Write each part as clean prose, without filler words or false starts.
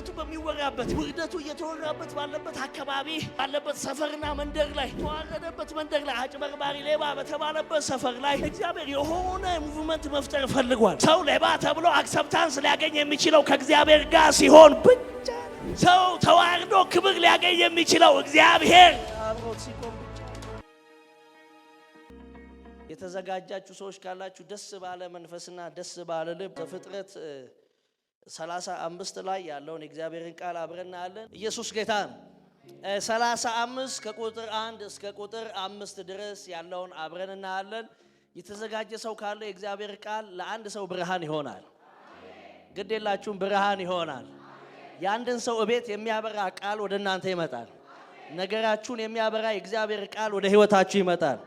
ሌብነቱ በሚወራበት፣ ውርደቱ እየተወራበት ባለበት አካባቢ፣ ባለበት ሰፈርና መንደር ላይ፣ ተዋረደበት መንደር ላይ፣ አጭበርባሪ ሌባ በተባለበት ሰፈር ላይ እግዚአብሔር የሆነ movement መፍጠር ፈልጓል። ሰው ሌባ ተብሎ acceptance ሊያገኝ የሚችለው ከእግዚአብሔር ጋር ሲሆን ብቻ ነው። ሰው ተዋርዶ ክብር ሊያገኝ የሚችለው እግዚአብሔር አብሮት ሲቆም ብቻ ነው። የተዘጋጃችሁ ሰዎች ካላችሁ ደስ ባለ መንፈስና ደስ ባለ ልብ ዘፍጥረት 35 ላይ ያለውን የእግዚአብሔርን ቃል አብረን እናያለን። ኢየሱስ ጌታ ነው። 35 ከቁጥር 1 እስከ ቁጥር 5 ድረስ ያለውን አብረን እናያለን። የተዘጋጀ ሰው ካለ የእግዚአብሔር ቃል ለአንድ ሰው ብርሃን ይሆናል። ግድ የላችሁም፣ ብርሃን ይሆናል። የአንድን ሰው እቤት የሚያበራ ቃል ወደ እናንተ ይመጣል። ነገራችሁን የሚያበራ የእግዚአብሔር ቃል ወደ ህይወታችሁ ይመጣል።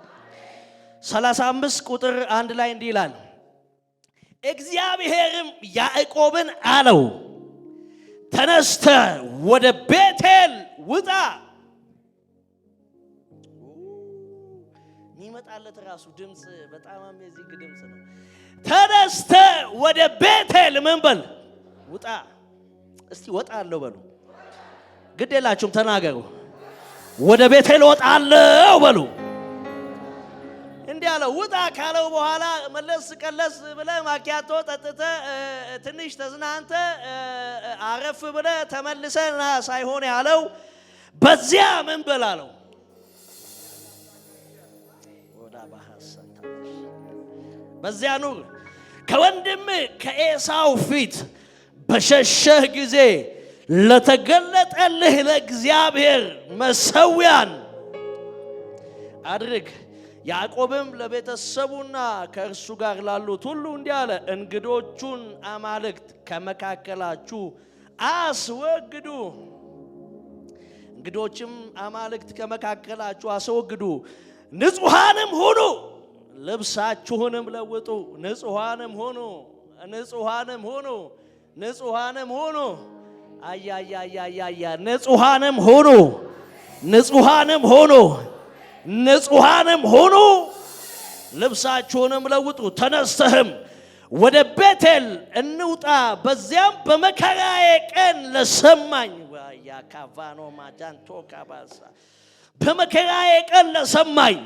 35 ቁጥር 1 ላይ እንዲህ ይላል፣ እግዚአብሔርም ያዕቆብን አለው፣ ተነስተህ ወደ ቤቴል ውጣ። የሚመጣለት ራሱ ድምፅ በጣም amazing ድምፅ ነው። ተነስተህ ወደ ቤቴል ምን በል? ውጣ። እስቲ ወጣለሁ በሉ። ግድ የላችሁም ተናገሩ። ወደ ቤቴል ወጣለሁ በሉ። እንዲህ አለው። ውጣ ካለው በኋላ መለስ ቀለስ ብለህ ማኪያቶ ጠጥተህ ትንሽ ተዝናንተህ አረፍ ብለህ ተመልሰህ ና ሳይሆን ያለው፣ በዚያ ምን በል አለው። ወዳ በዚያ ኑር፣ ከወንድም ከኤሳው ፊት በሸሸህ ጊዜ ለተገለጠልህ ለእግዚአብሔር መሰዊያን አድርግ። ያዕቆብም ለቤተሰቡና ከእርሱ ጋር ላሉት ሁሉ እንዲህ አለ፣ እንግዶቹን አማልክት ከመካከላችሁ አስወግዱ። እንግዶችም አማልክት ከመካከላችሁ አስወግዱ፣ ንጹሐንም ሁኑ፣ ልብሳችሁንም ለውጡ። ንጹሐንም ሁኑ፣ ንጹሐንም ሁኑ፣ ንጹሐንም ሁኑ። አያያያያያ፣ ንጹሐንም ሁኑ፣ ንጹሐንም ሁኑ፣ ንጹሐንም ሁኑ፣ ልብሳችሁንም ለውጡ። ተነስተህም ወደ ቤቴል እንውጣ፣ በዚያም በመከራዬ ቀን ለሰማኝ፣ ያካቫኖ ማጃንቶ ካባሳ፣ በመከራዬ ቀን ለሰማኝ፣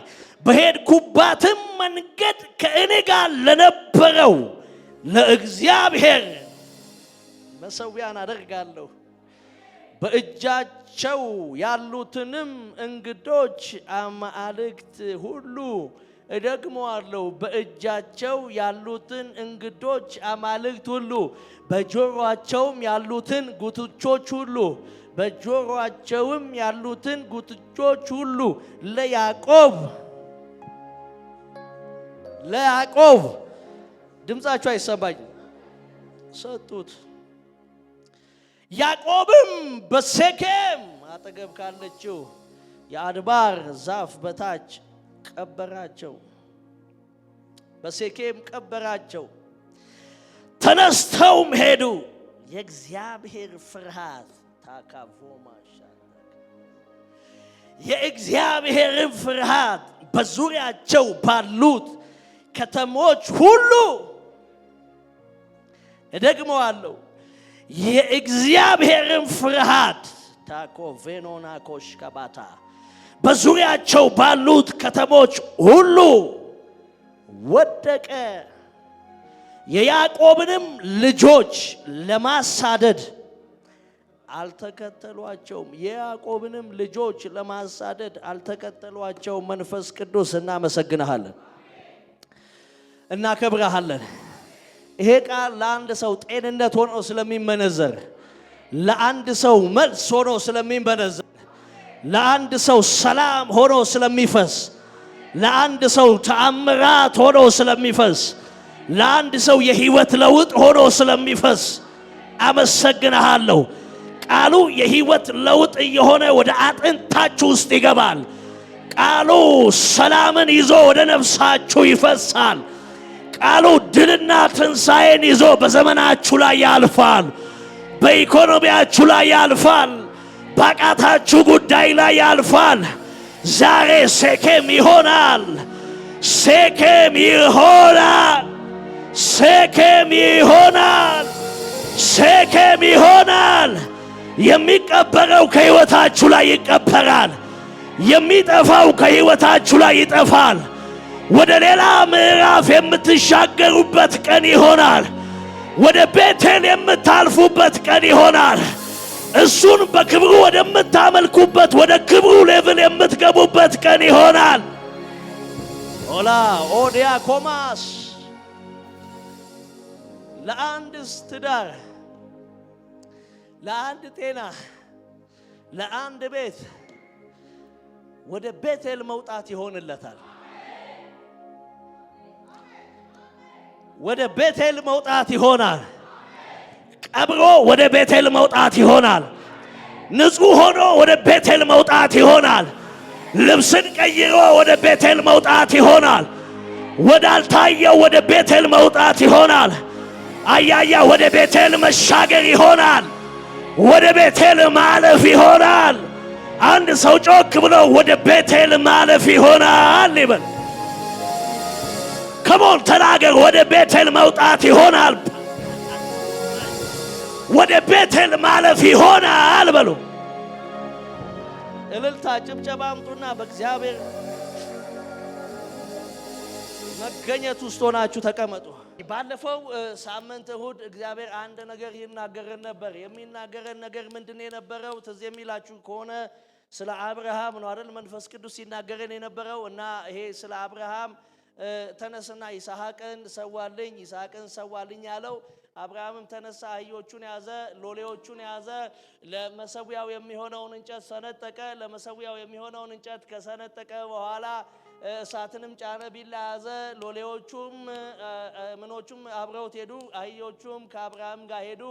በሄድኩባትም መንገድ ከእኔ ጋር ለነበረው ለእግዚአብሔር መሰዊያን አደርጋለሁ። በእጃቸው ያሉትንም እንግዶች አማልክት ሁሉ፣ እደግመዋለሁ፣ በእጃቸው ያሉትን እንግዶች አማልክት ሁሉ፣ በጆሮአቸውም ያሉትን ጉትቾች ሁሉ፣ በጆሮአቸውም ያሉትን ጉትቾች ሁሉ ለያዕቆብ፣ ድምፃችሁ አይሰማኝም፣ ሰጡት። ያዕቆብም በሴኬም አጠገብ ካለችው የአድባር ዛፍ በታች ቀበራቸው። በሴኬም ቀበራቸው። ተነስተውም ሄዱ። የእግዚአብሔር ፍርሃት ታካቮማሻ፣ የእግዚአብሔርን ፍርሃት በዙሪያቸው ባሉት ከተሞች ሁሉ፣ እደግመዋለሁ፣ የእግዚአብሔርን ፍርሃት ታኮቬኖና ኮሽከባታ በዙሪያቸው ባሉት ከተሞች ሁሉ ወደቀ። የያዕቆብንም ልጆች ለማሳደድ አልተከተሏቸውም። የያዕቆብንም ልጆች ለማሳደድ አልተከተሏቸውም። መንፈስ ቅዱስ እናመሰግንሃለን፣ እናከብረሃለን። ይሄ ቃል ለአንድ ሰው ጤንነት ሆኖ ስለሚመነዘር፣ ለአንድ ሰው መልስ ሆኖ ስለሚመነዘር፣ ለአንድ ሰው ሰላም ሆኖ ስለሚፈስ፣ ለአንድ ሰው ተአምራት ሆኖ ስለሚፈስ፣ ለአንድ ሰው የህይወት ለውጥ ሆኖ ስለሚፈስ አመሰግንሃለሁ። ቃሉ የህይወት ለውጥ እየሆነ ወደ አጥንታችሁ ውስጥ ይገባል። ቃሉ ሰላምን ይዞ ወደ ነፍሳችሁ ይፈሳል። ቃሉ ድልና ትንሣኤን ይዞ በዘመናችሁ ላይ ያልፋል። በኢኮኖሚያችሁ ላይ ያልፋል። ባቃታችሁ ጉዳይ ላይ ያልፋል። ዛሬ ሴኬም ይሆናል። ሴኬም ይሆናል። ሴኬም ይሆናል። ሴኬም ይሆናል። የሚቀበረው ከሕይወታችሁ ላይ ይቀበራል። የሚጠፋው ከሕይወታችሁ ላይ ይጠፋል። ወደ ሌላ ምዕራፍ የምትሻገሩበት ቀን ይሆናል። ወደ ቤቴል የምታልፉበት ቀን ይሆናል። እሱን በክብሩ ወደምታመልኩበት ወደ ክብሩ level የምትገቡበት ቀን ይሆናል። ኦላ ኦዲያ ኮማስ ለአንድ ትዳር፣ ለአንድ ጤና፣ ለአንድ ቤት ወደ ቤቴል መውጣት ይሆንለታል። ወደ ቤቴል መውጣት ይሆናል። ቀብሮ ወደ ቤቴል መውጣት ይሆናል። ንጹሕ ሆኖ ወደ ቤቴል መውጣት ይሆናል። ልብስን ቀይሮ ወደ ቤቴል መውጣት ይሆናል። ወዳልታየው ወደ ቤቴል መውጣት ይሆናል። አያያ ወደ ቤቴል መሻገር ይሆናል። ወደ ቤቴል ማለፍ ይሆናል። አንድ ሰው ጮክ ብሎ ወደ ቤቴል ማለፍ ይሆናል ይበል። Come on ተናገር። ወደ ቤቴል መውጣት ይሆናል። ወደ ቤቴል ማለፍ ይሆናል በሉ። እልልታ ጭብጨባ አምጡና በእግዚአብሔር መገኘት ውስጥ ሆናችሁ ተቀመጡ። ባለፈው ሳምንት እሁድ እግዚአብሔር አንድ ነገር ይናገረን ነበር። የሚናገረን ነገር ምንድን የነበረው? ትዝ የሚላችሁ ከሆነ ስለ አብርሃም ነው አይደል? መንፈስ ቅዱስ ሲናገረን የነበረው። እና ይሄ ስለ አብርሃም ተነስና ይስሐቅን ሰዋልኝ፣ ይስሐቅን ሰዋልኝ ያለው። አብርሃምም ተነሳ፣ አህዮቹን ያዘ፣ ሎሌዎቹን ያዘ፣ ለመሰዊያው የሚሆነውን እንጨት ሰነጠቀ። ለመሰዊያው የሚሆነውን እንጨት ከሰነጠቀ በኋላ እሳትንም ጫነ፣ ቢላ ያዘ። ሎሌዎቹም ምኖቹም አብረውት ሄዱ፣ አህዮቹም ከአብርሃም ጋር ሄዱ።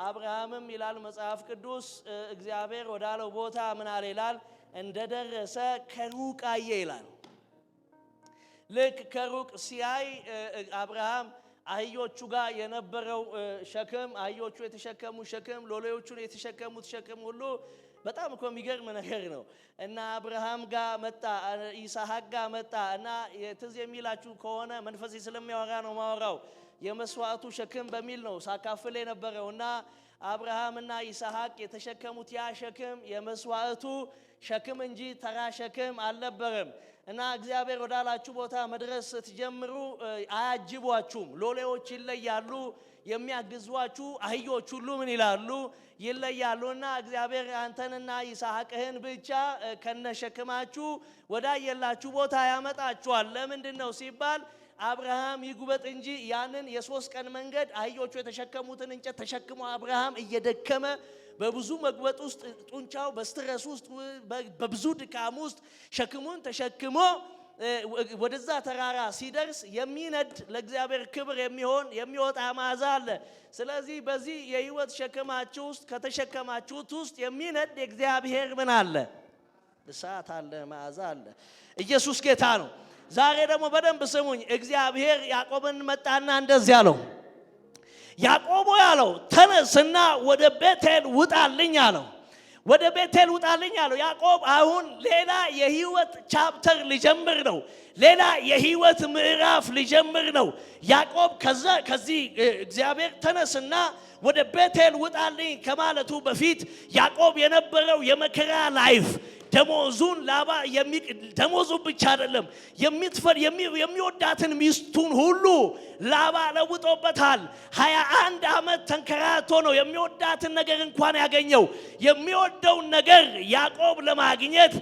አብርሃምም ይላል መጽሐፍ ቅዱስ እግዚአብሔር ወዳለው ቦታ ምን አለ ይላል፣ እንደደረሰ ከሩቅ አየ ይላል። ልክ ከሩቅ ሲያይ አብርሃም አህዮቹ ጋር የነበረው ሸክም፣ አህዮቹ የተሸከሙ ሸክም፣ ሎሌዎቹን የተሸከሙት ሸክም ሁሉ በጣም እኮ የሚገርም ነገር ነው። እና አብርሃም ጋር መጣ፣ ይስሐቅ ጋር መጣ። እና ትዝ የሚላችሁ ከሆነ መንፈሴ ስለሚያወራ ነው ማወራው። የመስዋዕቱ ሸክም በሚል ነው ሳካፍል የነበረው። እና አብርሃምና ይስሐቅ የተሸከሙት ያ ሸክም የመስዋዕቱ ሸክም እንጂ ተራ ሸክም አልነበረም። እና እግዚአብሔር ወዳላችሁ ቦታ መድረስ ስትጀምሩ አያጅቧችሁም። ሎሌዎች ይለያሉ፣ የሚያግዟችሁ አህዮች ሁሉ ምን ይላሉ? ይለያሉ። እና እግዚአብሔር አንተንና ይስሐቅህን ብቻ ከነሸክማችሁ ወዳየላችሁ ቦታ ያመጣችኋል። ለምንድን ነው ሲባል አብርሃም ይጉበጥ እንጂ ያንን የ3 ቀን መንገድ አህዮቹ የተሸከሙትን እንጨት ተሸክሞ አብርሃም እየደከመ በብዙ መጉበጥ ውስጥ፣ ጡንቻው በ stress ውስጥ፣ በብዙ ድካም ውስጥ ሸክሙን ተሸክሞ ወደዛ ተራራ ሲደርስ የሚነድ ለእግዚአብሔር ክብር የሚሆን የሚወጣ መዓዛ አለ። ስለዚህ በዚህ የህይወት ሸክማችሁ ውስጥ ከተሸከማችሁት ውስጥ የሚነድ የእግዚአብሔር ምን አለ? እሳት አለ፣ መዓዛ አለ። ኢየሱስ ጌታ ነው። ዛሬ ደግሞ በደንብ ስሙኝ። እግዚአብሔር ያዕቆብን መጣና እንደዚህ አለው። ያዕቆብ ያለው ተነስና ወደ ቤቴል ውጣልኝ አለው። ወደ ቤቴል ውጣልኝ አለው። ያዕቆብ አሁን ሌላ የህይወት chapter ሊጀምር ነው። ሌላ የህይወት ምዕራፍ ሊጀምር ነው። ያዕቆብ ከዚህ እግዚአብሔር ተነስና ወደ ቤቴል ውጣልኝ ከማለቱ በፊት ያዕቆብ የነበረው የመከራ life፣ ደሞዙን ላባ፣ ደሞዙን ብቻ አይደለም፣ የሚወዳትን ሚስቱን ሁሉ ላባ ለውጦበታል። 21 ዓመት ተንከራቶ ነው የሚወዳትን ነገር እንኳን ያገኘው። የሚወደውን ነገር ያዕቆብ ለማግኘት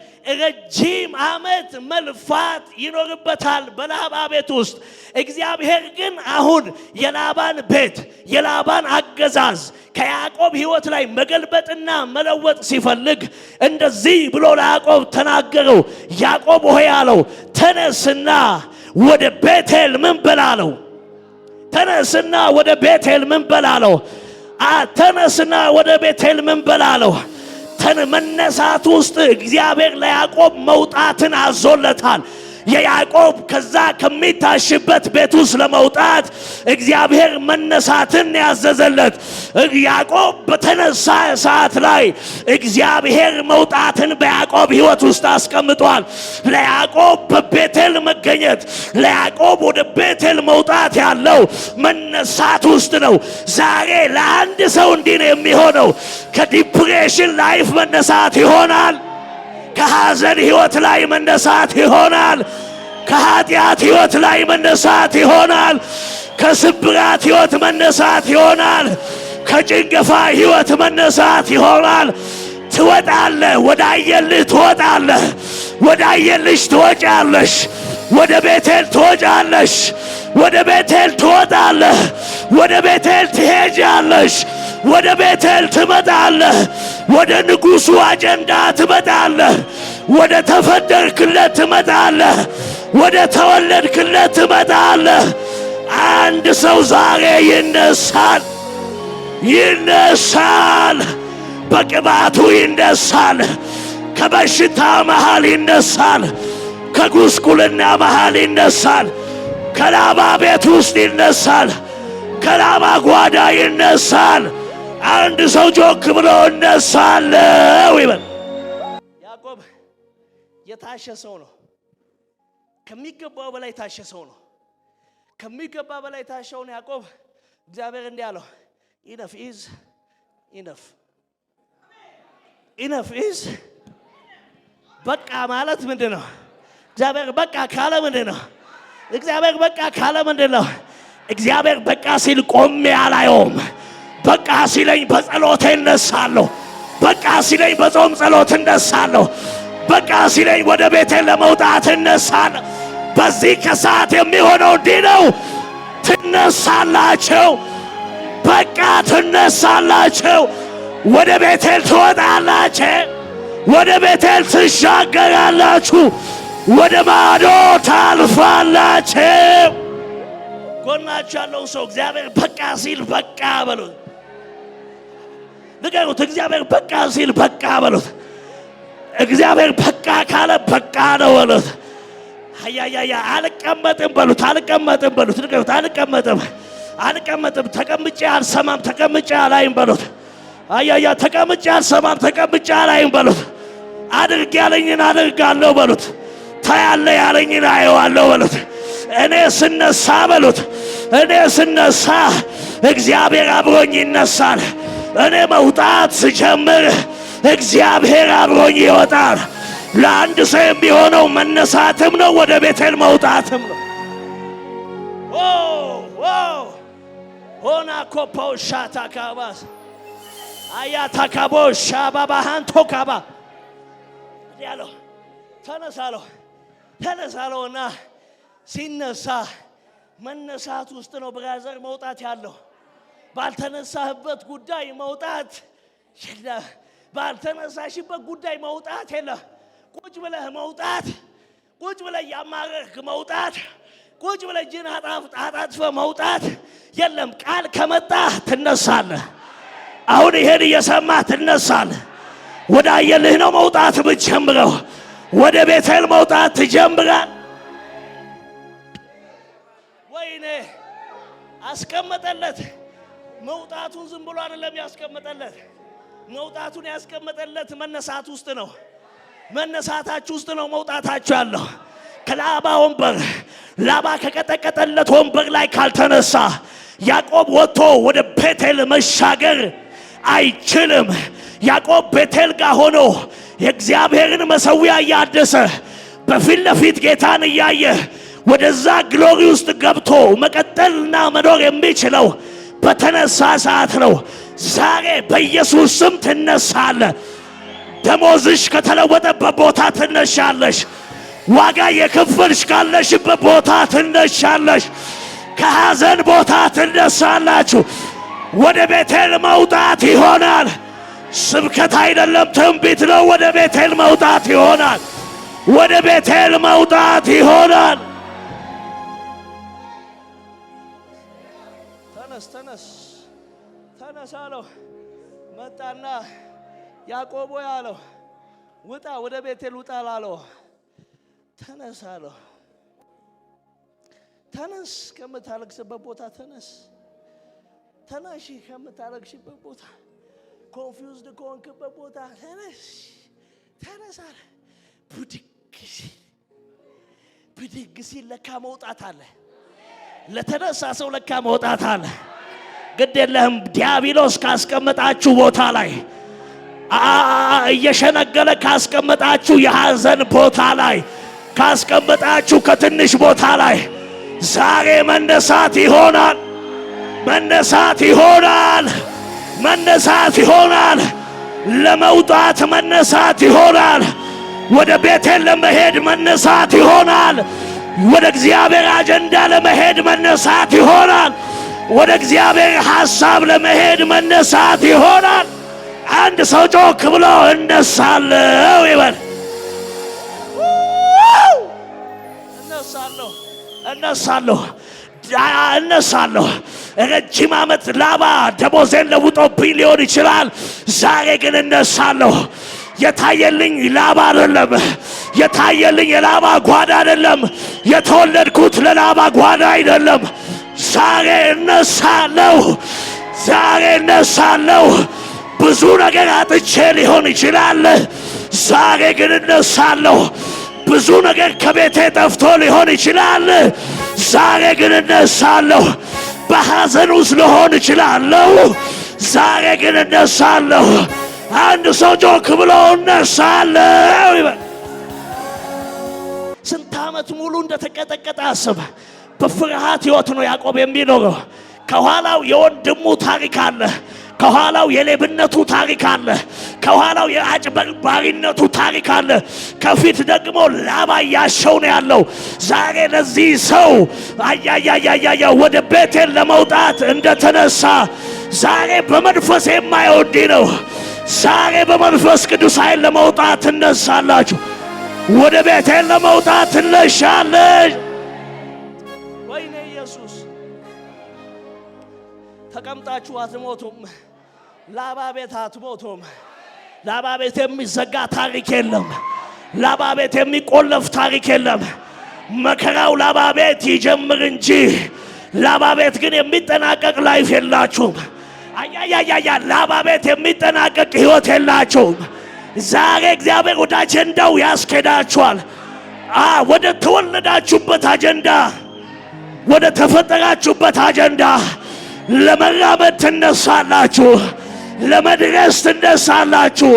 ረጅም ዓመት መልፋት ይኖርበታል በላባ ቤት ውስጥ። እግዚአብሔር ግን አሁን የላባን ቤት፣ የላባን አገዛዝ ከያዕቆብ ሕይወት ላይ መገልበጥና መለወጥ ሲፈልግ እንደዚህ ብሎ ለያዕቆብ ተናገረው። ያዕቆብ ሆይ አለው፣ ተነስና ወደ ቤቴል ምን በል አለው። ተነስና ወደ ቤቴል ምን በል አለው። ተነስና ወደ ቤቴል ምን በል አለው። መነሳት ውስጥ እግዚአብሔር ለያዕቆብ መውጣትን አዞለታል። የያዕቆብ ከዛ ከሚታሽበት ቤት ውስጥ ለመውጣት እግዚአብሔር መነሳትን ያዘዘለት። ያዕቆብ በተነሳ ሰዓት ላይ እግዚአብሔር መውጣትን በያዕቆብ ሕይወት ውስጥ አስቀምጧል። ለያዕቆብ በቤቴል መገኘት፣ ለያዕቆብ ወደ ቤቴል መውጣት ያለው መነሳት ውስጥ ነው። ዛሬ ለአንድ ሰው እንዲህ ነው የሚሆነው። ከ depression life መነሳት ይሆናል። ከሐዘን ሕይወት ላይ መነሳት ይሆናል። ከኃጢአት ሕይወት ላይ መነሳት ይሆናል። ከስብራት ሕይወት መነሳት ይሆናል። ከጭንገፋ ሕይወት መነሳት ይሆናል። ትወጣለህ። ወደ አየልህ ትወጣለህ። ወደ አየልሽ ትወጫለሽ። ወደ ቤቴል ትወጫለሽ። ወደ ቤቴል ትወጣለህ። ወደ ቤቴል ትሄጃለሽ። ወደ ቤቴል ትመጣለህ። ወደ ንጉሡ አጀንዳ ትመጣለህ። ወደ ተፈጠርክለት ትመጣለህ። ወደ ተወለድክለት ትመጣለህ። አንድ ሰው ዛሬ ይነሳል፣ ይነሳል። በቅባቱ ይነሳል። ከበሽታ መሃል ይነሳል። ከጉስቁልና መሃል ይነሳል። ከላባ ቤት ውስጥ ይነሳል። ከላባ ጓዳ ይነሳል። አንድ ሰው ጮክ ብሎ እነሳለሁ ይበል። ያዕቆብ የታሸ ሰው ነው። ከሚገባው በላይ የታሸ ሰው ነው። ከሚገባ በላይ የታሸውን ያዕቆብ እግዚአብሔር እንዲህ አለው፣ "Enough is enough." Enough is በቃ ማለት ምንድን ነው? እግዚአብሔር በቃ ካለ ምንድን ነው? እግዚአብሔር በቃ ካለ ምንድን ነው? እግዚአብሔር በቃ ሲል ቆሜ አላየውም። በቃ ሲለኝ በጸሎቴ እነሳለሁ። በቃ ሲለኝ በጾም ጸሎት እነሳለሁ። በቃ ሲለኝ ወደ ቤቴ ለመውጣት እነሳለሁ። በዚህ ከሰዓት የሚሆነው እንዲህ ነው። ትነሳላችሁ። በቃ ትነሳላችሁ። ወደ ቤቴል ትወጣላችሁ። ወደ ቤቴል ትሻገራላችሁ። ወደ ማዶ ታልፋላችሁ። ጎናችሁ ያለው ሰው እግዚአብሔር በቃ ሲል በቃ በሉት። ንገሩት። እግዚአብሔር በቃ ሲል በቃ በሉት። እግዚአብሔር በቃ ካለ በቃ ነው በሉት። አያያያ፣ አልቀመጥም በሉት። አልቀመጥም በሉት። ንገሩት። አልቀመጥም፣ አልቀመጥም፣ ተቀምጬ አልሰማም፣ ተቀምጬ አላይም በሉት። አያያ፣ ተቀምጬ አልሰማም፣ ተቀምጬ አላይም በሉት። አድርግ ያለኝን አድርጋለሁ በሉት። ታያለህ ያለኝን አየዋለሁ በሉት። እኔ ስነሳ በሉት። እኔ ስነሳ እግዚአብሔር አብሮኝ ይነሳል። እኔ መውጣት ስጀምር እግዚአብሔር አብሮኝ ይወጣል። ለአንድ ሰው የሚሆነው መነሳትም ነው፣ ወደ ቤቴል መውጣትም ነው። ሆና ኮፓው ሻታ ካባስ አያታካቦ ሻባባሃን ቶካባ ያለው ተነሳለሁ ተነሳለውና ሲነሳ መነሳት ውስጥ ነው brother መውጣት ያለው። ባልተነሳህበት ጉዳይ መውጣት የለም። ባልተነሳሽበት ጉዳይ መውጣት የለም። ቁጭ ብለህ መውጣት፣ ቁጭ ብለህ እያማረርክ መውጣት፣ ቁጭ ብለህ እጅን አጣጥፈህ መውጣት የለም። ቃል ከመጣ ትነሳለህ። አሁን ይሄን እየሰማህ ትነሳለህ። ወደ አየልህ ነው መውጣት ብትጀምረው፣ ወደ ቤቴል መውጣት ትጀምራል። ወይኔ፣ አስቀመጠለት። መውጣቱን ዝም ብሎ አይደለም ያስቀመጠለት። መውጣቱን ያስቀመጠለት መነሳት ውስጥ ነው። መነሳታችሁ ውስጥ ነው መውጣታችሁ ያለው። ከላባ ወንበር፣ ላባ ከቀጠቀጠለት ወንበር ላይ ካልተነሳ ያዕቆብ ወጥቶ ወደ ቤቴል መሻገር አይችልም። ያዕቆብ ቤቴል ጋር ሆኖ የእግዚአብሔርን መሰዊያ እያደሰ፣ በፊት ለፊት ጌታን እያየ ወደዛ glory ውስጥ ገብቶ መቀጠልና መኖር የሚችለው በተነሳ ሰዓት ነው። ዛሬ በኢየሱስ ስም ትነሳለህ። ደሞዝሽ ከተለወጠበት ቦታ ትነሻለሽ። ዋጋ የከፈልሽ ካለሽበት ቦታ ትነሻለሽ። ከሐዘን ቦታ ትነሳላችሁ። ወደ ቤቴል መውጣት ይሆናል። ስብከት አይደለም፣ ትንቢት ነው። ወደ ቤቴል መውጣት ይሆናል። ወደ ቤቴል መውጣት ይሆናል። ተነስ፣ ተነስ፣ ተነስ አለው። መጣና ያዕቆብ ሆይ አለው፣ ውጣ፣ ወደ ቤቴል ውጣ አለው። ተነስ አለው። ተነስ፣ ከምታለቅስበት ቦታ ተነስ። ተነሺ፣ ከምታለቅሽበት ቦታ፣ confused ከሆንክበት ቦታ ተነስ፣ ተነስ አለ። ብድግ ሲል፣ ብድግ ሲል ለካ መውጣት አለ። ለተነሳ ሰው ለካ መውጣት አለ። ግድ የለህም፣ ዲያብሎስ ካስቀመጣችሁ ቦታ ላይ፣ እየሸነገለ ካስቀመጣችሁ የሐዘን ቦታ ላይ፣ ካስቀመጣችሁ ከትንሽ ቦታ ላይ ዛሬ መነሳት ይሆናል። መነሳት ይሆናል። መነሳት ይሆናል። ለመውጣት መነሳት ይሆናል። ወደ ቤቴል ለመሄድ መነሳት ይሆናል። ወደ እግዚአብሔር አጀንዳ ለመሄድ መነሳት ይሆናል። ወደ እግዚአብሔር ሐሳብ ለመሄድ መነሳት ይሆናል። አንድ ሰው ጮክ ብሎ እነሳለሁ ይበል። እነሳለሁ፣ እነሳለሁ፣ እነሳለሁ። ረጅም ዓመት ላባ ደሞዜን ለውጦብኝ ሊሆን ይችላል። ዛሬ ግን እነሳለሁ። የታየልኝ ላባ አይደለም። የታየልኝ የላባ ጓዳ አይደለም። የተወለድኩት ለላባ ጓዳ አይደለም። ዛሬ እነሳለሁ። ዛሬ እነሳለሁ። ብዙ ነገር አጥቼ ሊሆን ይችላል። ዛሬ ግን እነሳለሁ። ብዙ ነገር ከቤቴ ጠፍቶ ሊሆን ይችላል። ዛሬ ግን እነሳለሁ። በሐዘን ውስጥ ልሆን እችላለሁ። ዛሬ ግን እነሳለሁ። አንድ ሰው ጮክ ብሎ እነሳለሁ ይበል። ስንት ዓመት ሙሉ እንደተቀጠቀጠ አስብ። በፍርሃት ሕይወት ነው ያዕቆብ የሚኖረው። ከኋላው የወንድሙ ታሪክ አለ። ከኋላው የሌብነቱ ታሪክ አለ። ከኋላው የአጭበርባሪነቱ ታሪክ አለ። ከፊት ደግሞ ላባ እያሸው ነው ያለው። ዛሬ ለዚህ ሰው አያያያያያ ወደ ቤቴል ለመውጣት እንደተነሳ ዛሬ በመንፈስ የማየው እንዲህ ነው። ዛሬ በመንፈስ ቅዱስ ኃይል ለመውጣት ትነሳላችሁ። ወደ ቤቴል ለመውጣት ትነሻለሽ። ወይኔ ኢየሱስ፣ ተቀምጣችሁ አትሞቱም። ላባ ቤት አትሞቱም። ላባ ቤት የሚዘጋ ታሪክ የለም። ላባ ቤት የሚቆለፍ ታሪክ የለም። መከራው ላባ ቤት ይጀምር እንጂ ላባ ቤት ግን የሚጠናቀቅ life የላችሁም። አያያያያ፣ ላባ ቤት የሚጠናቀቅ ህይወት የላችሁም። ዛሬ እግዚአብሔር ወደ አጀንዳው ያስኬዳችኋል። ወደ ተወለዳችሁበት አጀንዳ፣ ወደ ተፈጠራችሁበት አጀንዳ ለመራመድ ትነሳላችሁ። ለመድረስ ትነሳላችሁ።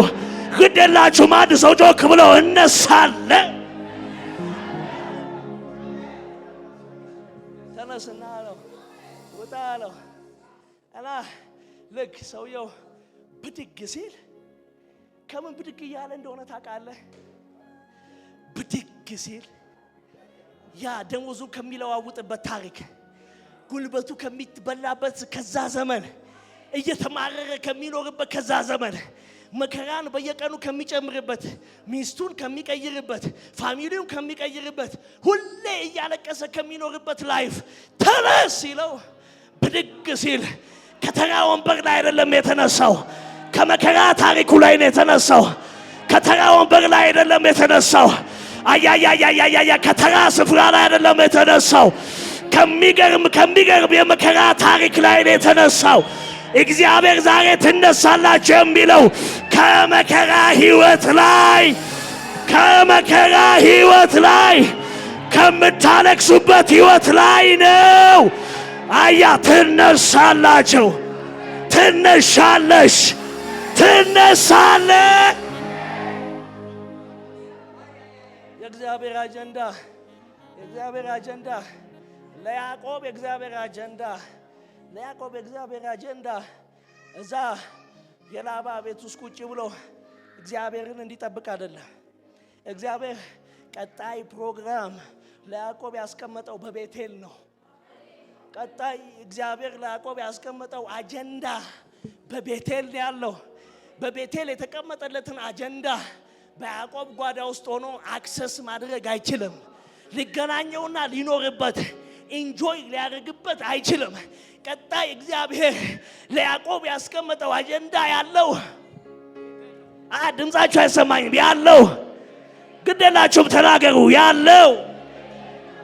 ግድ የላችሁም። አንድ ሰው ጮክ ብሎ እነሳለ። ተነስና አለው፣ ውጣ አለው እና ልክ ሰውየው ብድግ ሲል ከምን ብድግ እያለ እንደሆነ ታውቃለህ? ብድግ ሲል ያ ደሞዙ ከሚለዋውጥበት ታሪክ፣ ጉልበቱ ከሚበላበት ከዛ ዘመን፣ እየተማረረ ከሚኖርበት ከዛ ዘመን፣ መከራን በየቀኑ ከሚጨምርበት፣ ሚስቱን ከሚቀይርበት፣ family ውን ከሚቀይርበት፣ ሁሌ እያለቀሰ ከሚኖርበት life ተነስ ሲለው ብድግ ሲል ከተራ ወንበር ላይ አይደለም የተነሳው፣ ከመከራ ታሪኩ ላይ ነው የተነሳው። ከተራ ወንበር ላይ አይደለም የተነሳው። አያያያያያ፣ ከተራ ስፍራ ላይ አይደለም የተነሳው። ከሚገርም ከሚገርም የመከራ ታሪክ ላይ ነው የተነሳው። እግዚአብሔር ዛሬ ትነሳላችሁ የሚለው ከመከራ ህይወት ላይ፣ ከመከራ ህይወት ላይ፣ ከምታለቅሱበት ህይወት ላይ ነው። አያ፣ ትነሳላችሁ፣ ትነሻለሽ፣ ትነሳለ። የእግዚአብሔር አጀንዳ፣ የእግዚአብሔር አጀንዳ ለያዕቆብ፣ የእግዚአብሔር አጀንዳ ለያዕቆብ፣ የእግዚአብሔር አጀንዳ እዛ የላባ ቤት ውስጥ ቁጭ ብሎ እግዚአብሔርን እንዲጠብቅ አይደለም። እግዚአብሔር ቀጣይ ፕሮግራም ለያዕቆብ ያስቀመጠው በቤቴል ነው። ቀጣይ እግዚአብሔር ለያዕቆብ ያስቀመጠው አጀንዳ በቤቴል ነው ያለው። በቤቴል የተቀመጠለትን አጀንዳ በያዕቆብ ጓዳ ውስጥ ሆኖ access ማድረግ አይችልም። ሊገናኘውና ሊኖርበት፣ enjoy ሊያደርግበት አይችልም። ቀጣይ እግዚአብሔር ለያዕቆብ ያስቀመጠው አጀንዳ ያለው፣ ድምፃችሁ አይሰማኝም፣ ያለው፣ ግደላችሁም ተናገሩ፣ ያለው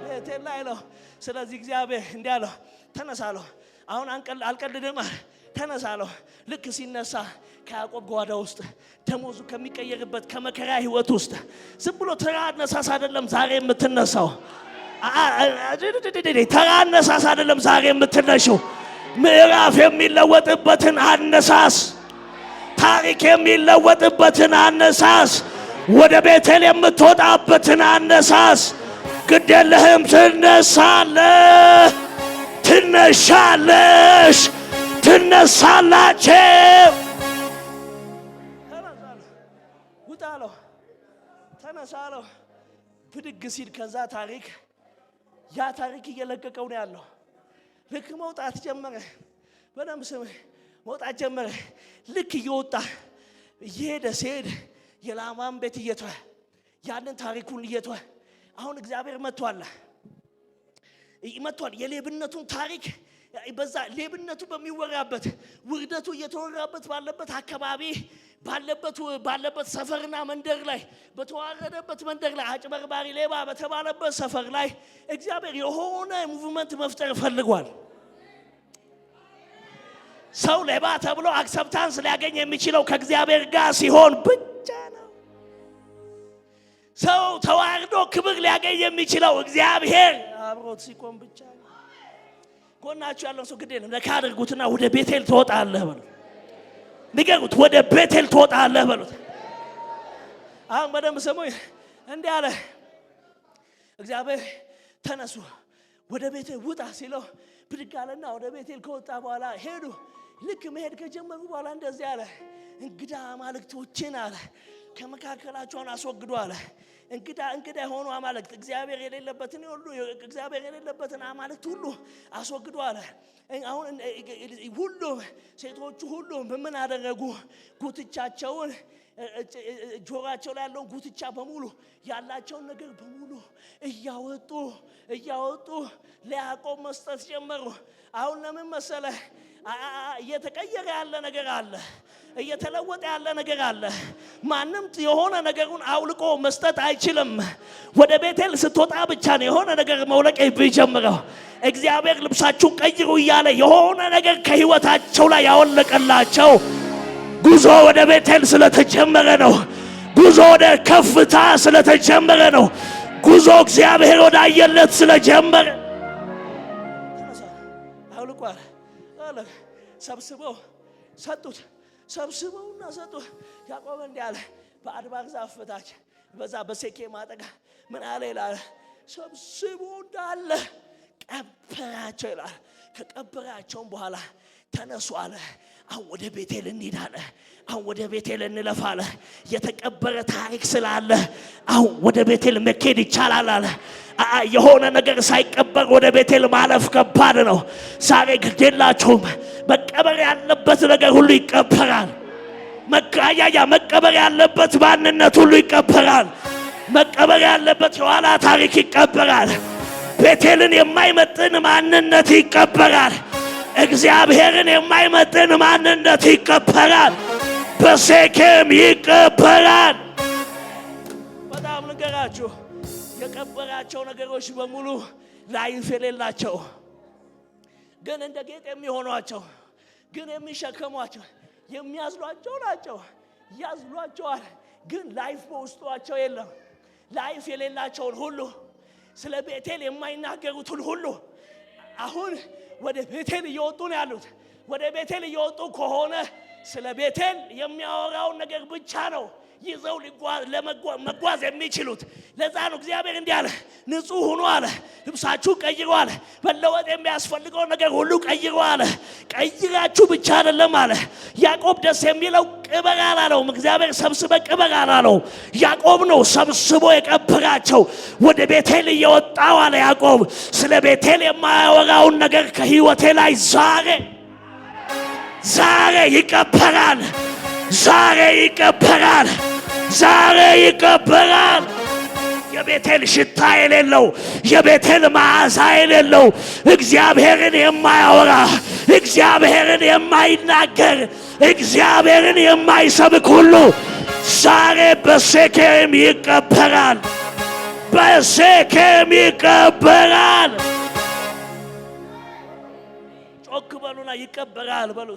ቤቴል ላይ ነው። ስለዚህ እግዚአብሔር እንዲህ አለው፣ ተነሳ አለው። አሁን አልቀልድም አለ። ተነሳ አለው። ልክ ሲነሳ ከያዕቆብ ጓዳ ውስጥ፣ ደሞዙ ከሚቀየርበት ከመከራ ህይወት ውስጥ፣ ዝም ብሎ ተራ አነሳስ አይደለም ዛሬ የምትነሳው። ተራ አነሳስ አይደለም ዛሬ የምትነሺው። ምዕራፍ የሚለወጥበትን አነሳስ፣ ታሪክ የሚለወጥበትን አነሳስ፣ ወደ ቤቴል የምትወጣበትን አነሳስ። ግድ የለህም፣ ትነሳለህ፣ ትነሻለሽ፣ ትነሳላችሁ። ውጣ አለው፣ ተነሳ አለው። ብድግ ሲል ከዛ ታሪክ፣ ያ ታሪክ እየለቀቀው ነው ያለው። ልክ መውጣት ጀመረ። በደንብ ስም፣ መውጣት ጀመረ። ልክ እየወጣ እየሄደ ሲሄድ የላባን ቤት እየተወ፣ ያንን ታሪኩን እየተወ፣ አሁን እግዚአብሔር መጥቷል መጥቷል። የሌብነቱን ታሪክ፣ በዛ ሌብነቱ በሚወራበት፣ ውርደቱ እየተወራበት ባለበት አካባቢ፣ ባለበት ሰፈርና መንደር ላይ፣ በተዋረደበት መንደር ላይ፣ አጭበርባሪ ሌባ በተባለበት ሰፈር ላይ እግዚአብሔር የሆነ movement መፍጠር ፈልጓል። ሰው ሌባ ተብሎ acceptance ሊያገኝ የሚችለው ከእግዚአብሔር ጋር ሲሆን ብቻ ነው። ሰው ተዋርዶ ክብር ሊያገኝ የሚችለው እግዚአብሔር አብሮት ሲቆም ብቻ ነው። ጎናችሁ ያለውን ሰው ግድ የለም ነካ አድርጉትና ወደ ቤቴል ትወጣለህ በሉት። ንገሩት፣ ወደ ቤቴል ትወጣለህ በሉት። አሁን በደንብ ስሙኝ። እንዲህ አለ እግዚአብሔር፣ ተነሱ ወደ ቤቴል ውጣ ሲለው ብድግ አለና ወደ ቤቴል ከወጣ በኋላ ሄዱ። ልክ መሄድ ከጀመሩ በኋላ እንደዚህ አለ፣ እንግዳ አማልክቶችን አለ ከመካከላቸው አስወግዱ አለ። እንግዳ እንግዳ የሆኑ አማልክት፣ እግዚአብሔር የሌለበትን ሁሉ፣ እግዚአብሔር የሌለበትን አማልክት ሁሉ አስወግዱ አለ። አሁን ሁሉም ሴቶቹ ሁሉም ምን አደረጉ? ጉትቻቸውን፣ ጆሯቸው ላይ ያለውን ጉትቻ በሙሉ፣ ያላቸውን ነገር በሙሉ እያወጡ እያወጡ ለያዕቆብ መስጠት ጀመሩ። አሁን ለምን መሰለ? እየተቀየረ ያለ ነገር አለ። እየተለወጠ ያለ ነገር አለ። ማንም የሆነ ነገሩን አውልቆ መስጠት አይችልም። ወደ ቤቴል ስትወጣ ብቻ ነው የሆነ ነገር መውለቅ የሚጀምረው። እግዚአብሔር ልብሳችሁን ቀይሩ እያለ የሆነ ነገር ከህይወታቸው ላይ ያወለቀላቸው ጉዞ ወደ ቤቴል ስለተጀመረ ነው። ጉዞ ወደ ከፍታ ስለተጀመረ ነው። ጉዞ እግዚአብሔር ወዳየለት ስለጀመረ አውልቋል። ሰብስበው ሰጡት። ሰብስበውና ሰጡት። ያዕቆብ እንዲህ አለ፣ በአድባር ዛፍ በታች በዛ በሴኬም አጠገብ ምን አለ ይላል፣ ሰብስቦ እንዳለ ቀበራቸው ይላል። ከቀበራቸውም በኋላ ተነሱ አለ። አሁን ወደ ቤቴል እንሂድ አለ። አሁን ወደ ቤቴል እንለፍ አለ። የተቀበረ ታሪክ ስላለ አሁን ወደ ቤቴል መኬድ ይቻላል አለ። የሆነ ነገር ሳይቀበር ወደ ቤቴል ማለፍ ከባድ ነው። ዛሬ ግድ የላችሁም። መቀበር ያለበት ነገር ሁሉ ይቀበራል። መቃያያ መቀበር ያለበት ማንነት ሁሉ ይቀበራል። መቀበር ያለበት የኋላ ታሪክ ይቀበራል። ቤቴልን የማይመጥን ማንነት ይቀበራል። እግዚአብሔርን የማይመጥን ማንነት ይቀበራል። በሴኬም ይቀበራል። በጣም ልንገራችሁ፣ የቀበራቸው ነገሮች በሙሉ life የሌላቸው፣ ግን እንደ ጌጥ የሚሆኗቸው፣ ግን የሚሸከሟቸው፣ የሚያዝሏቸው ናቸው። ያዝሏቸዋል፣ ግን life በውስጧቸው የለም። Life የሌላቸውን ሁሉ፣ ስለ ቤቴል የማይናገሩትን ሁሉ፣ አሁን ወደ ቤቴል እየወጡ ነው ያሉት። ወደ ቤቴል እየወጡ ከሆነ ስለ ቤቴል የሚያወራውን ነገር ብቻ ነው ይዘው መጓዝ የሚችሉት። ለዛ ነው እግዚአብሔር እንዲህ አለ፣ ንጹሕ ሁኑ አለ፣ ልብሳችሁ ቀይሩ አለ፣ መለወጥ የሚያስፈልገው ነገር ሁሉ ቀይሩ አለ። ቀይራችሁ ብቻ አይደለም አለ። ያዕቆብ ደስ የሚለው ቅበር አላለውም። እግዚአብሔር ሰብስበ ቅበር አላለው። ያዕቆብ ነው ሰብስቦ የቀበራቸው። ወደ ቤቴል እየወጣው አለ ያዕቆብ፣ ስለ ቤቴል የማያወራውን ነገር ከህይወቴ ላይ ዛሬ ዛሬ ይቀበራል። ዛሬ ይቀበራል። ዛሬ ይቀበራል። የቤቴል ሽታ የሌለው፣ የቤቴል መዓዛ የሌለው፣ እግዚአብሔርን የማያወራ፣ እግዚአብሔርን የማይናገር፣ እግዚአብሔርን የማይሰብክ ሁሉ ዛሬ በሴኬም ይቀበራል። በሴኬም ይቀበራል። ጮክ በሉና ይቀበራል በሉ።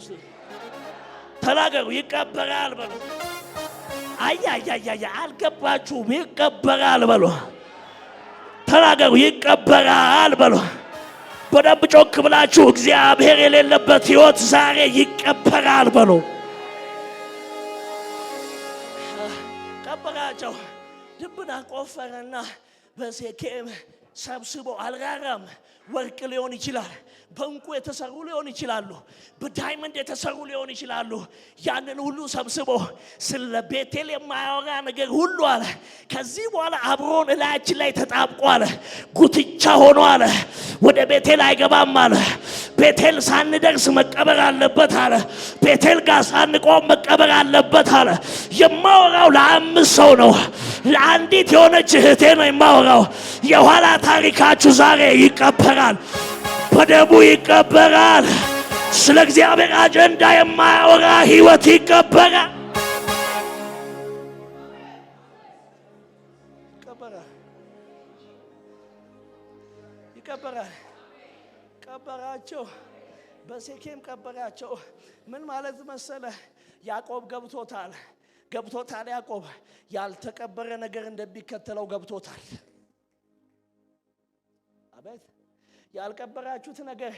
ተናገሩ። ይቀበራል በሉ። አያያያያ አልገባችሁም። ይቀበራል በሉ። ተናገሩ። ይቀበራል በሉ። በደንብ ጮክ ብላችሁ እግዚአብሔር የሌለበት ሕይወት ዛሬ ይቀበራል በሉ። ቀበራቸው። ድብና ቆፈረና በሴኬም ሰብስቦ አልራራም። ወርቅ ሊሆን ይችላል፣ በእንቁ የተሰሩ ሊሆን ይችላሉ፣ በ diamond የተሰሩ ሊሆን ይችላሉ። ያንን ሁሉ ሰብስቦ ስለ ቤቴል የማያወራ ነገር ሁሉ አለ። ከዚህ በኋላ አብሮን እላያችን ላይ ተጣብቆ አለ፣ ጉትቻ ሆኖ አለ፣ ወደ ቤቴል አይገባም አለ። ቤቴል ሳንደርስ መቀበር አለበት አለ። ቤቴል ጋር ሳንቆም መቀበር አለበት አለ። የማወራው ለአምስት ሰው ነው፣ ለአንዲት የሆነች እህቴ ነው የማወራው። የኋላ ታሪካችሁ ዛሬ ይቀበራል፣ በደሙ ይቀበራል። ስለ እግዚአብሔር አጀንዳ የማያወራ ህይወት ይቀበራል። ይቀበራል፣ ይቀበራል። ቀበራቸው፣ በሴኬም ቀበራቸው። ምን ማለት መሰለ? ያዕቆብ ገብቶታል፣ ገብቶታል። ያዕቆብ ያልተቀበረ ነገር እንደሚከተለው ገብቶታል። አቤት ያልቀበራችሁት ነገር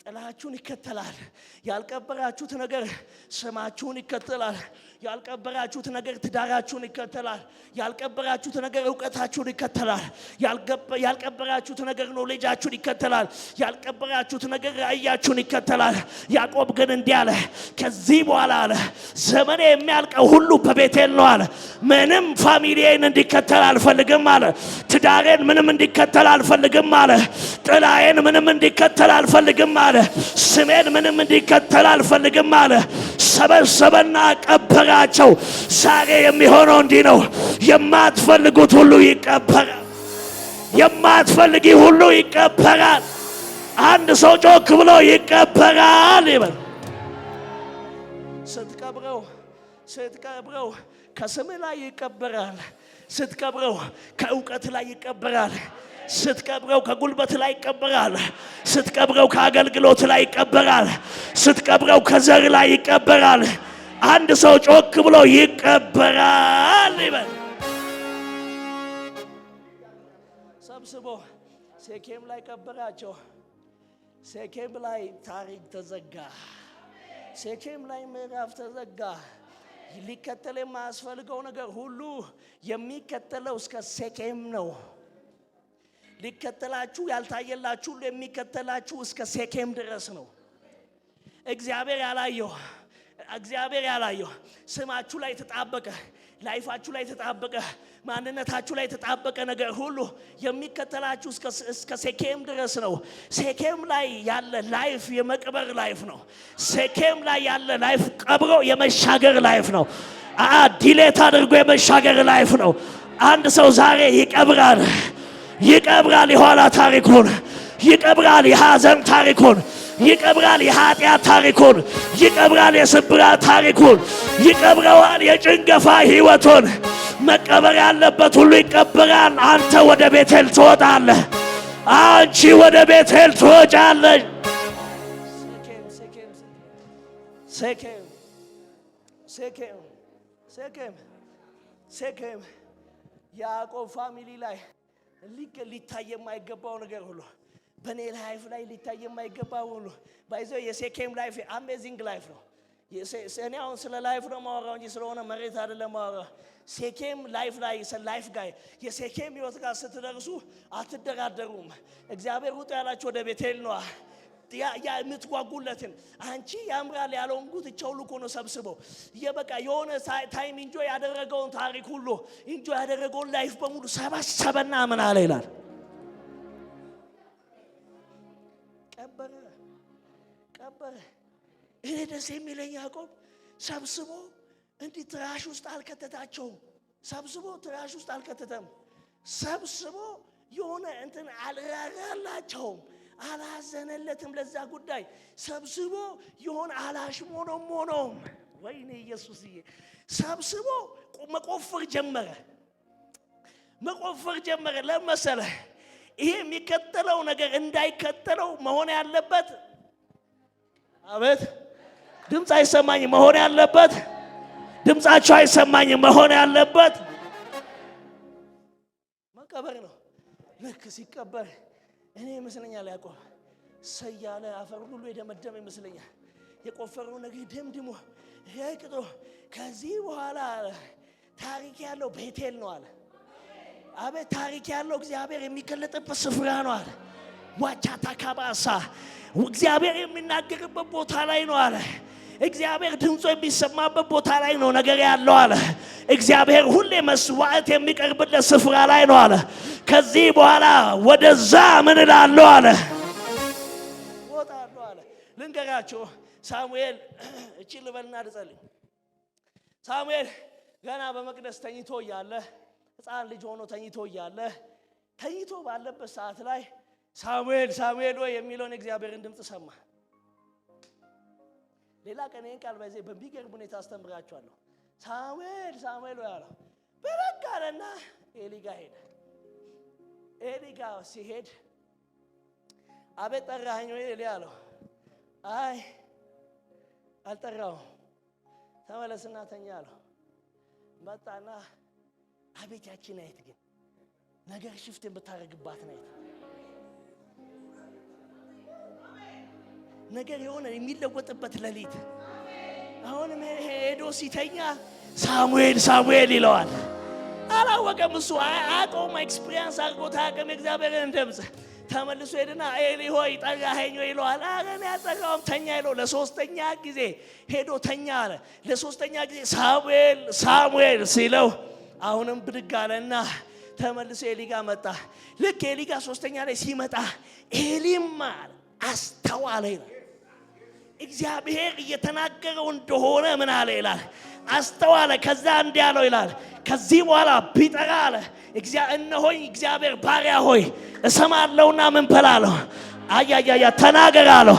ጥላችሁን ይከተላል። ያልቀበራችሁት ነገር ስማችሁን ይከተላል። ያልቀበራችሁት ነገር ትዳራችሁን ይከተላል። ያልቀበራችሁት ነገር እውቀታችሁን ይከተላል። ያልቀበራችሁት ነገር ኖሌጃችሁን ይከተላል። ያልቀበራችሁት ነገር ራእያችሁን ይከተላል። ያዕቆብ ግን እንዲህ አለ፣ ከዚህ በኋላ አለ ዘመኔ የሚያልቀው ሁሉ በቤቴል ነው አለ። ምንም family ዬን እንዲከተል አልፈልግም አለ። ትዳሬን ምንም እንዲከተል አልፈልግም አለ። ጥላዬን ምንም እንዲከተል አልፈልግም አለ። ስሜን ምንም እንዲከተል አልፈልግም አለ። ሰበሰበና ቀበራቸው። ዛሬ የሚሆነው እንዲህ ነው። የማትፈልጉት ሁሉ ይቀበራል። የማትፈልጊ ሁሉ ይቀበራል። አንድ ሰው ጮክ ብሎ ይቀበራል ይበል። ስትቀብረው ስትቀብረው ከስም ላይ ይቀበራል። ስትቀብረው ከእውቀት ላይ ይቀበራል። ስትቀብረው ከጉልበት ላይ ይቀበራል። ስትቀብረው ከአገልግሎት ላይ ይቀበራል። ስትቀብረው ከዘር ላይ ይቀበራል። አንድ ሰው ጮክ ብሎ ይቀበራል ይበል። ሰብስቦ ሴኬም ላይ ቀበራቸው። ሴኬም ላይ ታሪክ ተዘጋ። ሴኬም ላይ ምዕራፍ ተዘጋ። ሊከተል የማያስፈልገው ነገር ሁሉ የሚከተለው እስከ ሴኬም ነው። ሊከተላችሁ ያልታየላችሁ ሁሉ የሚከተላችሁ እስከ ሴኬም ድረስ ነው። እግዚአብሔር ያላየው እግዚአብሔር ያላየው ስማችሁ ላይ የተጣበቀ፣ life ኣችሁ ላይ የተጣበቀ፣ ማንነታችሁ ላይ የተጣበቀ ነገር ሁሉ የሚከተላችሁ እስከ ሴኬም ድረስ ነው። ሴኬም ላይ ያለ life የመቅበር life ነው። ሴኬም ላይ ያለ life ቀብሮ የመሻገር life ነው። Delete አድርጎ የመሻገር life ነው። አንድ ሰው ዛሬ ይቀብራል፣ ይቀብራል የኋላ ታሪኩን፣ ይቀብራል የሐዘን ታሪኩን፣ ይቀብራል የኃጢአት ታሪኩን፣ ይቀብራል የስብራት ታሪኩን፣ ይቀብረዋል የጭንገፋ ህይወቱን። መቀበር ያለበት ሁሉ ይቀበራል። አንተ ወደ ቤቴል ትወጣለህ። አንቺ ወደ ቤቴል ትወጫለሽ። ሴኬም ሴኬም ሴኬም ሴኬም ያዕቆብ family ላይ ሊታይ የማይገባው ነገር ሁሉ፣ በእኔ life ላይ ሊታይ የማይገባው ሁሉ፣ by the way የሴኬም life amazing life ነው። እኔ አሁን ስለ life ነው ማወራው እንጂ ስለሆነ መሬት አይደለም ማወራው። ሴኬም life ላይ፣ life ጋር፣ የሴኬም ህይወት ጋር ስትደርሱ አትደራደሩም። እግዚአብሔር ውጡ ያላችሁ ወደ ቤቴል ነዋ። ያ የምትጓጉለትን፣ አንቺ ያምራል ያለውን ጉትቻ ሁሉ እኮ ነው ሰብስበው የበቃ የሆነ time enjoy ያደረገውን ታሪክ ሁሉ፣ enjoy ያደረገውን life በሙሉ ሰበሰበና ምን አለ ይላል? ቀበረ፣ ቀበረ። እኔ ደስ የሚለኝ ያዕቆብ ሰብስቦ እንዲህ trash ውስጥ አልከተታቸውም። ሰብስቦ trash ውስጥ አልከተተም። ሰብስቦ የሆነ እንትን አልራራላቸውም፣ አላዘነለትም ለዛ ጉዳይ። ሰብስቦ የሆነ አላሽሞኖሞኖም። ወይኔ ኢየሱስዬ! ሰብስቦ መቆፈር ጀመረ፣ መቆፈር ጀመረ። ለመሰለ ይሄ የሚከተለው ነገር እንዳይከተለው መሆን ያለበት አቤት ድምፅ አይሰማኝም። መሆን ያለበት ድምፃቸው አይሰማኝም። መሆን ያለበት መቀበር ነው። ልክ ሲቀበር እኔ ይመስለኛል ያዕቆብ ሰያለ አፈር ሁሉ የደመደመ ይመስለኛል። የቆፈረው ነገር ደምድሞ ረግጦ ከዚህ በኋላ ታሪክ ያለው ቤቴል ነው አለ። አቤት ታሪክ ያለው እግዚአብሔር የሚገለጥበት ስፍራ ነው አለ። ዋቻታ ካባሳ እግዚአብሔር የሚናገርበት ቦታ ላይ ነው አለ። እግዚአብሔር ድምፁ የሚሰማበት ቦታ ላይ ነው ነገር ያለው አለ። እግዚአብሔር ሁሌ መስዋዕት የሚቀርብለት ስፍራ ላይ ነው አለ። ከዚህ በኋላ ወደዛ ምን እላለሁ አለ፣ እወጣለሁ አለ። ልንገራችሁ፣ ሳሙኤል እቺ ልበልና ልጸልይ። ሳሙኤል ገና በመቅደስ ተኝቶ እያለ፣ ሕፃን ልጅ ሆኖ ተኝቶ እያለ፣ ተኝቶ ባለበት ሰዓት ላይ "ሳሙኤል፣ ሳሙኤል ወይ" የሚለውን የእግዚአብሔርን ድምፅ ሰማ። ሌላ ቀን ይህን ቃል በዚህ በሚገርም ሁኔታ አስተምራችኋለሁ። "ሳሙኤል፣ ሳሙኤል ወይ" አለው። ብድግ አለና ኤሊ ጋ ሄደ። ኤሊ ጋ ሲሄድ "አቤት፣ ጠራኸኝ ወይ ኤሊ?" አለው። "አይ፣ አልጠራሁም፣ ተመለስና ተኛ" አለው። መጣና አቤት ያቺ night ግን ነገር shift የምታደርግባት night፣ ነገር የሆነ የሚለወጥበት ሌሊት። አሁንም ሄዶ ሲተኛ "ሳሙኤል፣ ሳሙኤል" ይለዋል። አላወቀም፣ እሱ አያውቀውም። Experience አድርጎት አያውቅም የእግዚአብሔርን ድምፅ። ተመልሶ ሄድና "ኤሊ ሆይ፣ ጠራኸኝ ወይ?" ይለዋል። "ኧረ እኔ አልጠራሁም፣ ተኛ" ይለው። ለሶስተኛ ጊዜ ሄዶ ተኛ አለ። ለሶስተኛ ጊዜ "ሳሙኤል፣ ሳሙኤል" ሲለው አሁንም ብድግ አለና ተመልሶ ኤሊ ጋር መጣ። ልክ ኤሊ ጋር ሶስተኛ ላይ ሲመጣ ኤሊም አስተዋለ ይላል። እግዚአብሔር እየተናገረው እንደሆነ ምን አለ ይላል፣ አስተዋለ። ከዛ እንዲህ አለው ይላል፣ ከዚህ በኋላ ቢጠራ አለ፣ "እነሆኝ እግዚአብሔር ባሪያ ሆይ እሰማለሁና ምን በላለሁ አያያያ ተናገር" አለው።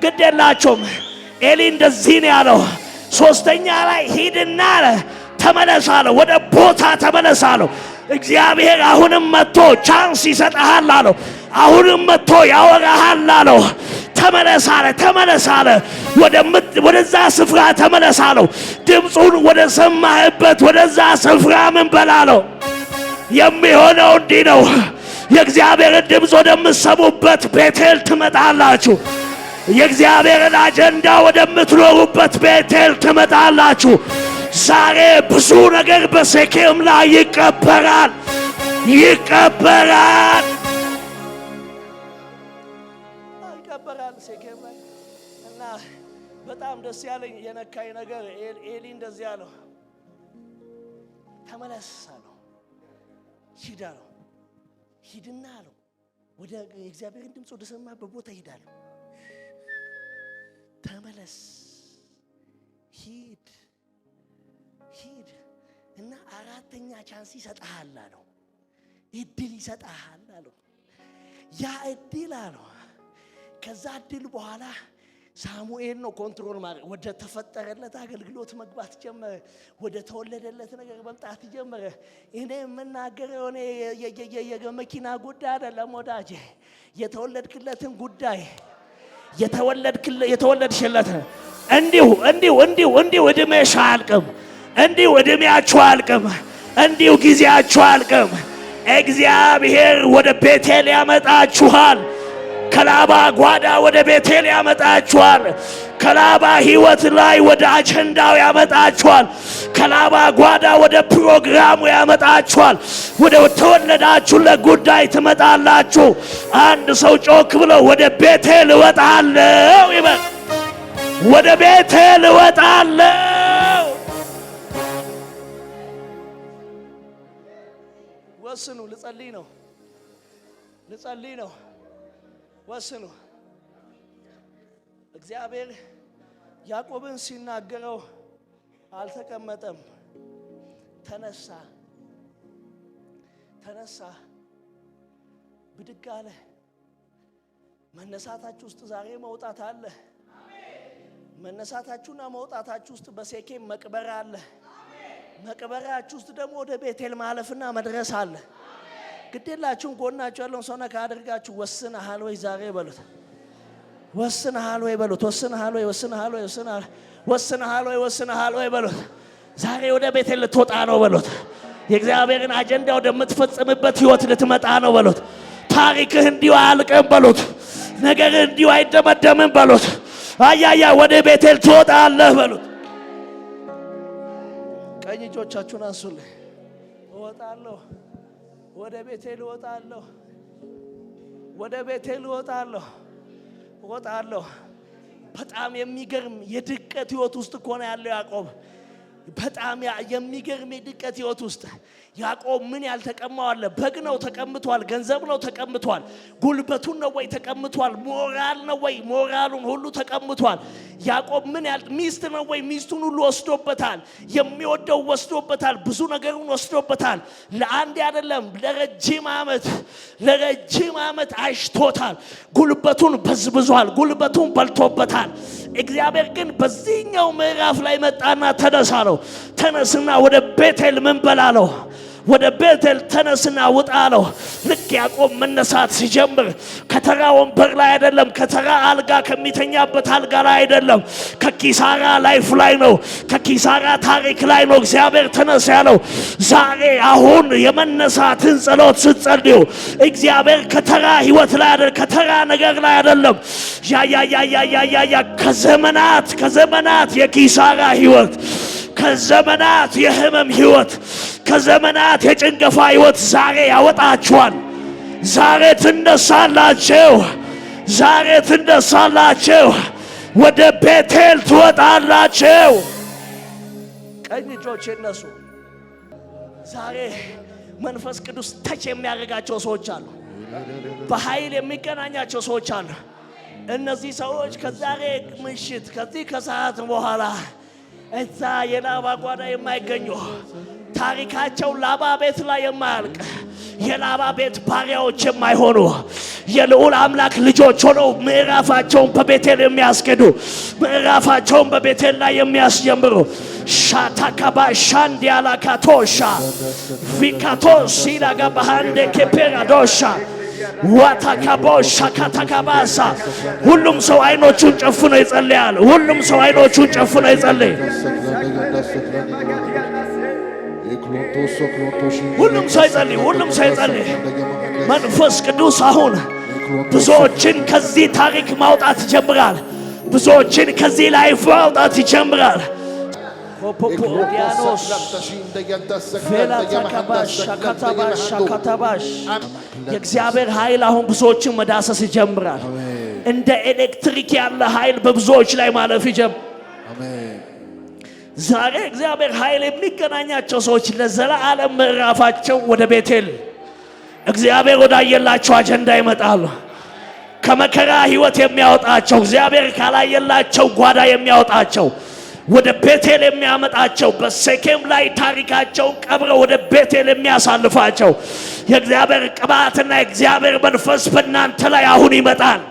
ግድ የላቸውም። ኤሊ እንደዚህ ነው ያለው። ሶስተኛ ላይ ሂድና አለ፣ ተመለስ አለው። ወደ ቦታ ተመለስ አለው። እግዚአብሔር አሁንም መጥቶ chance ይሰጥሃል አለው። አሁንም መጥቶ ያወራሃል አለው። ተመለስ አለ፣ ተመለስ አለ። ወደዛ ስፍራ ተመለስ አለው። ድምፁን ወደ ሰማህበት ወደዛ ስፍራ ምን በል አለው። የሚሆነው እንዲህ ነው። የእግዚአብሔርን ድምፅ ወደምትሰሙበት ቤቴል ትመጣላችሁ። የእግዚአብሔርን አጀንዳ ወደምትኖሩበት ቤቴል ትመጣላችሁ። ዛሬ ብዙ ነገር በሴኬም ላይ ይቀበራል፣ ይቀበራል፣ ይቀበራል ሴኬም ላይ። እና በጣም ደስ ያለኝ የነካኝ ነገር ኤሊ እንደዚህ አለው፣ ተመለስ አለው፣ ሂድ አለው፣ ሂድና አለው፣ ወደ የእግዚአብሔርን ድምፅ ወደ ሰማበት ቦታ ሂድ አለው። ተመለስ፣ ሂድ፣ ሂድ እና አራተኛ chance ይሰጥሃል አለው። እድል ይሰጥሃል አለው። ያ እድል አለው። ከዛ እድል በኋላ ሳሙኤል ነው control ማድረግ፣ ወደ ተፈጠረለት አገልግሎት መግባት ጀመረ። ወደ ተወለደለት ነገር መምጣት ጀመረ። እኔ የምናገረው እኔ የመኪና ጉዳይ አይደለም ወዳጄ፣ የተወለድክለትን ጉዳይ፣ የተወለድሽለት እንዲሁ እንዲሁ እንዲሁ እንዲሁ እድሜሽ አያልቅም። እንዲሁ እድሜያችሁ አያልቅም። እንዲሁ ጊዜያችሁ አያልቅም። እግዚአብሔር ወደ ቤቴል ያመጣችኋል። ከላባ ጓዳ ወደ ቤቴል ያመጣችኋል። ከላባ ሕይወት ላይ ወደ አጀንዳው ያመጣችኋል። ከላባ ጓዳ ወደ ፕሮግራሙ ያመጣችኋል። ወደ ተወለዳችሁለት ጉዳይ ትመጣላችሁ። አንድ ሰው ጮክ ብሎ "ወደ ቤቴል እወጣለሁ" ይበል። ወደ ቤቴል እወጣለሁ። ወስኑ። ልጸልይ ነው። ልጸልይ ነው። ወስኑ። እግዚአብሔር ያዕቆብን ሲናገረው አልተቀመጠም። ተነሳ፣ ተነሳ፣ ብድግ አለ። መነሳታችሁ ውስጥ ዛሬ መውጣት አለ። መነሳታችሁና መውጣታችሁ ውስጥ በሴኬም መቅበር አለ። መቅበራችሁ ውስጥ ደግሞ ወደ ቤቴል ማለፍና መድረስ አለ። ግዴላችሁም፣ ጎናችሁ ያለውን ሰው ነካ አድርጋችሁ "ወስነሃል ወይ ዛሬ?" በሉት። ወስነሃል ወይ በሉት። ወስነሃል ወይ? ወስነሃል ወይ? ወስነሃል፣ ወስነሃል ወይ? ወስነሃል ወይ በሉት። ዛሬ ወደ ቤቴል ልትወጣ ነው በሉት። የእግዚአብሔርን አጀንዳ ወደምትፈጽምበት ህይወት ልትመጣ ነው በሉት። ታሪክህ እንዲሁ አያልቅም በሉት። ነገርህ እንዲሁ አይደመደምም በሉት። አያያ ወደ ቤቴል ትወጣለህ በሉት። ቀኝ እጆቻችሁን አንሱልኝ። እወጣለሁ፣ ወደ ቤቴል እወጣለሁ፣ ወደ ቤቴል እወጣለሁ፣ እወጣለሁ። በጣም የሚገርም የድቀት ህይወት ውስጥ እኮ ነው ያለው ያዕቆብ። በጣም የሚገርም የድቀት ህይወት ውስጥ ያዕቆብ ምን ያልተቀማው አለ? በግ ነው ተቀምቷል፣ ገንዘብ ነው ተቀምቷል፣ ጉልበቱን ነው ወይ ተቀምቷል፣ ሞራል ነው ወይ ሞራሉን ሁሉ ተቀምቷል። ያዕቆብ ምን ያል ሚስት ነው ወይ ሚስቱን ሁሉ ወስዶበታል፣ የሚወደው ወስዶበታል፣ ብዙ ነገሩን ወስዶበታል። ለአንድ አይደለም፣ ለረጅም ዓመት፣ ለረጅም ዓመት አሽቶታል። ጉልበቱን በዝብዟል፣ ጉልበቱን በልቶበታል። እግዚአብሔር ግን በዚህኛው ምዕራፍ ላይ መጣና ተነሳ ነው። ተነስና ወደ ቤቴል ምን በላለው፣ ወደ ቤቴል ተነስና ውጣ አለው። ልክ ያዕቆብ መነሳት ሲጀምር ከተራ ወንበር ላይ አይደለም፣ ከተራ አልጋ ከሚተኛበት አልጋ ላይ አይደለም፣ ከኪሳራ life ላይ ነው፣ ከኪሳራ ታሪክ ላይ ነው እግዚአብሔር ተነስ ያለው። ዛሬ አሁን የመነሳትን ጸሎት ስትጸልዩ እግዚአብሔር ከተራ ህይወት ላይ አይደለም፣ ከተራ ነገር ላይ አይደለም። ያ ያ ያ ያ ያ ያ ያ ከዘመናት፣ ከዘመናት የኪሳራ ህይወት፣ ከዘመናት የህመም ህይወት፣ ከዘመናት የጭንገፋ ህይወት ዛሬ ያወጣችኋል። ዛሬ ትነሳላችሁ። ዛሬ ትነሳላችሁ። ወደ ቤቴል ትወጣላችሁ። ቀኝ እጆች ይነሱ። ዛሬ መንፈስ ቅዱስ touch የሚያደርጋቸው ሰዎች አሉ። በኃይል የሚገናኛቸው ሰዎች አሉ። እነዚህ ሰዎች ከዛሬ ምሽት፣ ከዚህ ከሰዓት በኋላ እዛ የላባ ጓዳ የማይገኙ፣ ታሪካቸው ላባ ቤት ላይ የማያልቅ፣ የላባ ቤት ባሪያዎች የማይሆኑ፣ የልዑል አምላክ ልጆች ሆነው ምዕራፋቸውን በቤቴል የሚያስኬዱ፣ ምዕራፋቸውን በቤቴል ላይ የሚያስጀምሩ፣ ሻታካባ ሻንዲያላካቶሻ ቪካቶ ሲላጋባሃንዴ ኬፔራዶሻ ዋታካቦሻ ካታካባሳ። ሁሉም ሰው አይኖቹን ጨፍኖ ይጸልያል። ሁሉም ሰው አይኖቹን ጨፍኖ ይጸልይ። ሁሉም ሰው ይጸልይ። ሁሉም ሰው ይጸልይ። መንፈስ ቅዱስ አሁን ብዙዎችን ከዚህ ታሪክ ማውጣት ይጀምራል። ብዙዎችን ከዚህ life ማውጣት ይጀምራል። ፖፖዲያኖስ ቬላታካባሽ ካታባሽ ካታባሽ። የእግዚአብሔር ኃይል አሁን ብዙዎችን መዳሰስ ይጀምራል። እንደ ኤሌክትሪክ ያለ ኃይል በብዙዎች ላይ ማለፍ ይጀምራል። ዛሬ እግዚአብሔር ኃይል የሚገናኛቸው ሰዎች ለዘላለም ምዕራፋቸው ወደ ቤቴል እግዚአብሔር ወዳየላቸው አጀንዳ ይመጣሉ። ከመከራ ህይወት የሚያወጣቸው፣ እግዚአብሔር ካላየላቸው ጓዳ የሚያወጣቸው፣ ወደ ቤቴል የሚያመጣቸው፣ በሴኬም ላይ ታሪካቸውን ቀብረው ወደ ቤቴል የሚያሳልፋቸው የእግዚአብሔር ቅባትና የእግዚአብሔር መንፈስ በእናንተ ላይ አሁን ይመጣል።